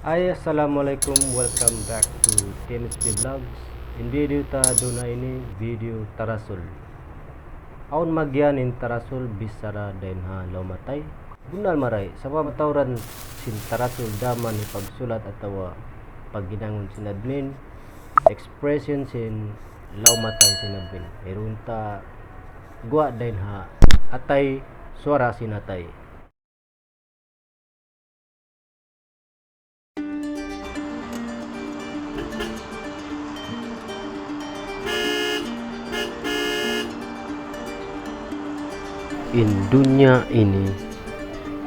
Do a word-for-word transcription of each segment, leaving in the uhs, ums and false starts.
Hi, assalamu alaykum. Welcome back to T M H P Vlogs. In video ta adlaw ini, video tarasul. Awn magiyan in tarasul bichara dayn ha lawm atay. Bunnal marayaw, sabab matauran sin tarasul daman hipagsulat atawa paghinangun sin admin, expression sin lawm atay sin admin. Irunta guwa' dayn ha atay, suwara sin atay. In dunya ini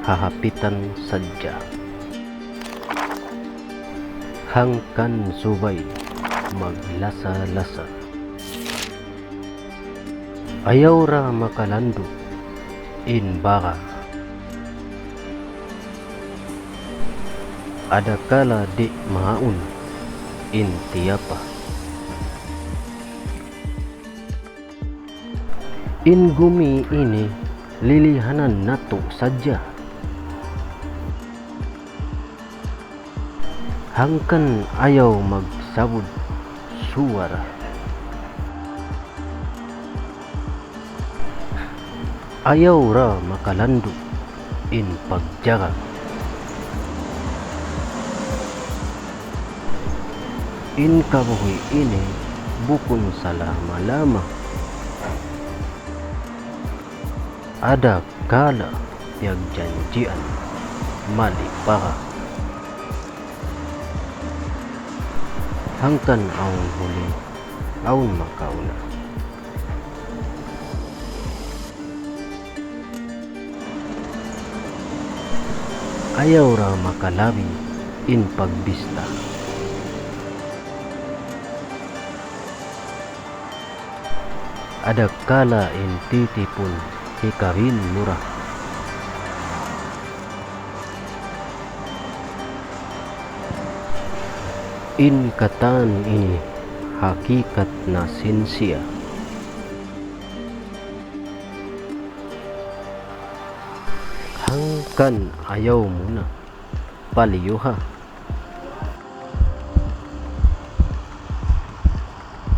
hahapitan sadja. Hangkan subay maglasa-lasa. Ayaw ra makalandu' in bara. Adakala di' maawn in tiyapa. In gumi ini lilihanan natu' sadja. Hangkan ayaw magsabud suwara. Ayaw ra makalandu' in pagjaga. In kabuhi' ini bukun salama-lama. Adakala piyagjanjian malipara. Hangkan awn huli, awn makauna. Ayaw ra makalabi in pagbista. Adakala in titipun hikabin mura. In katan ini hakikat na sin siya. Hangkan ayaw mu na paliyuha.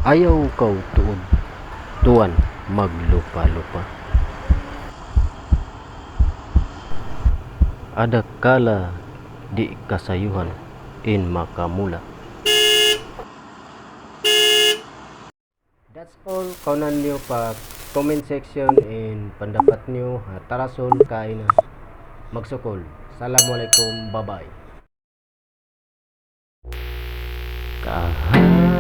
Ayaw kaw tuud tuwan maglupa-lupa. Adakala di' kasayuhan in makamula. That's all. Kaunan niyu pa comment section in pandapat niyu ha tarasul kaina. Magsukul. Assalamualaikum. Bye-bye. Kaha